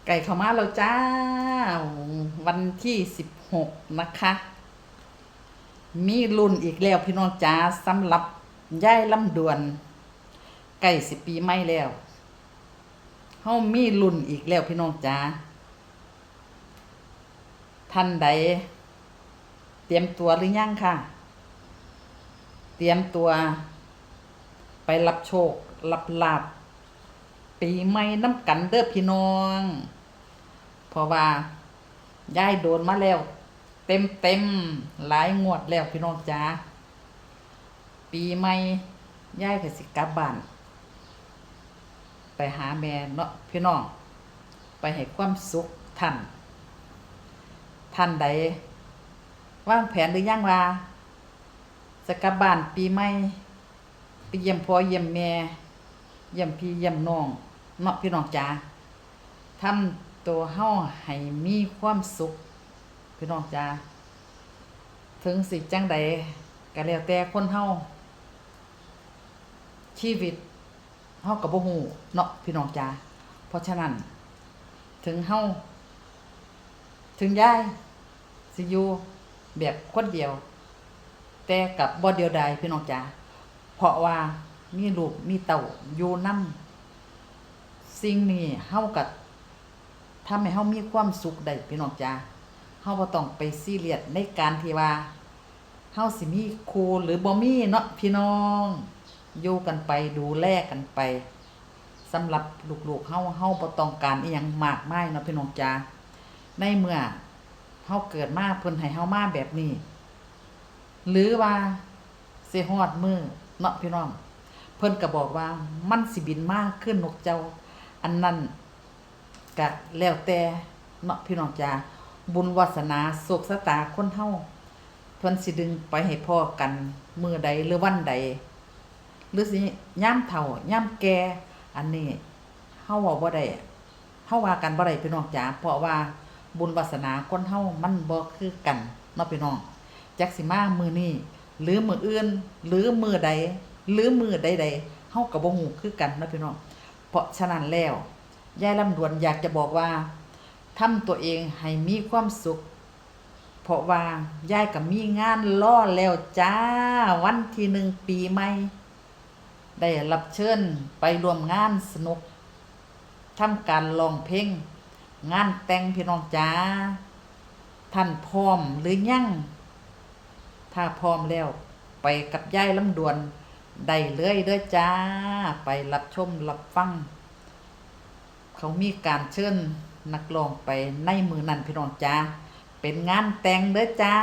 ໃກ້ເຂົ້າມາແລ້ວຈ້າ ວັນທີສິບຫົກນະຄະ ມີລຸ້ນອີກແລ້ວພີ່ນ້ອງຈ໋າ ສຳລັບຍາຍລຳດວນ ໃກ້ຊິປີໃໝ່ແລ້ວ ເຮົາມີລຸ້ນອີກແລ້ວພີ່ນ້ອງຈ໋າ. ທ່ານໃດຕຽມຕົວຫຼືຍັງຄະ? ຕຽມຕົວໄປຮັບໂຊກຮັບລາບປີໃໝ່ນຳກັນເດີພີ່ນ້ອງ ເພາະວ່າຍາຍໂດນມາແລ້ວເຕັມໆ ຫຼາຍງວດແລ້ວພີ່ນ້ອງຈ໋າ. ປີໃໝ່ຍາຍກໍຊິກັບບ້ານໄປຫາແມ່ເນາະພີ່ນ້ອງ ໄປໃຫ້ຄວາມສຸກທ່ານ. ທ່ານໃດວາງແຜນຫຼືຍັງວ່າຈະກັບບ້ານປີໃໝ່ ໄປຢ້ຽມພໍ່ຢ້ຽມແມ່ ຢ້ຽມພີ່ຢ້ຽມນ້ອງເນາະພີ່ນ້ອງຈ໋າ. ທຳໂຕເຮົາໃຫ້ມີຄວາມສຸກພີ່ນ້ອງຈ໋າ. ເຖິງຊິຈັ່ງໃດກໍແລ້ວແຕ່ຄົນເຮົາ ຊີວິດເຮົາກໍບໍ່ຮູ້ເນາະພີ່ນ້ອງຈ໋າ. ເພາະສະນັ້ນ ເຖິງເຮົາ ເຖິງຍາຍຊິຢູ່ແບບຄົນດຽວ ແຕ່ກໍບໍ່ດຽວດາຍພີ່ນ້ອງຈ໋າ ເພາະວ່າມີລູກມີເຕົ້າຢູ່ນຳ. ສິ່ງນີ້ເຮົາກໍທຳໃຫ້ເຮົາມີຄວາມສຸກໄດ້ພີ່ນ້ອງຈ໋າ. ເຮົາບໍ່ຕ້ອງໄປຊີຣຽສໃນການທີ່ວ່າ ເຮົາຊິມີຄູ່ຫຼືບໍ່ມີເນາະພີ່ນ້ອງ ຢູ່ກັນໄປ ດູແລກັນໄປ. ສຳລັບລູກໆເຮົາ ເຮົາບໍ່ຕ້ອງການອີ່ຫຍັງມາກມາຍເນາະພີ່ນ້ອງຈ໋າ. ໃນເມື່ອເຮົາເກີດມາ ເພິ່ນໃຫ້ເຮົາມາແບບນີ້ ຫຼືວ່າຊິຮອດມື້ເນາະພີ່ນ້ອງ ເພິ່ນກໍບອກວ່າມັນຊິບິນມາຄືນົກເຈົ້າ ອັນນັ້ນ ກະແລ້ວແຕ່ເນາະພີ່ນ້ອງຈ໋າ ບຸນວາສະໜາໂຊກຊະຕາຄົນເຮົາ ເພິ່ນຊິດຶງໄປໃຫ້ພໍ້ກັນມື້ໃດ ຫຼືວັນໃດ ຫຼືຊິຍາມເຖົ້າຍາມແກ່ ອັນນີ້ເຮົາເວົ້າບໍ່ໄດ້ ເຮົາວ່າກັນບໍ່ໄດ້ພີ່ນ້ອງຈ໋າ ເພາະວ່າບຸນວາສະໜາຄົນເຮົາມັນບໍ່ຄືກັນເນາະພີ່ນ້ອງ ຈັກຊິມາມື້ນີ້ ຫຼືມື້ອື່ນ ຫຼືມື້ໃດ ຫຼືມື້ໃດໆ ເຮົາກໍບໍ່ຮູ້ຄືກັນເນາະພີ່ນ້ອງ. ເພາະສະນັ້ນແລ້ວ ຍາຍລຳດວນຢາກຈະບອກວ່າ ທຳຕົວເອງໃຫ້ມີຄວາມສຸກ ເພາະວ່າຍາຍກໍມີງານລໍແລ້ວຈ້າ ວັນທີໜຶ່ງປີໃໝ່ ໄດ້ຮັບເຊີນໄປຮ່ວມງານສະໜຸກ ທຳການຮ້ອງເພງ ງານແຕ່ງພີ່ນ້ອງຈ໋າ. ທ່ານພ້ອມຫຼືຍັງ? ຖ້າພ້ອມແລ້ວ ໄປກັບຍາຍລຳດວນໄດ້ເລີຍເດີຈ້າ ໄປຮັບຊົມຮັບຟັງ ເຂົາມີການເຊີນນັກຮ້ອງໄປໃນມື້ນັ້ນພີ່ນ້ອງຈ໋າ ເປັນງານແຕ່ງເດີຈ້າ.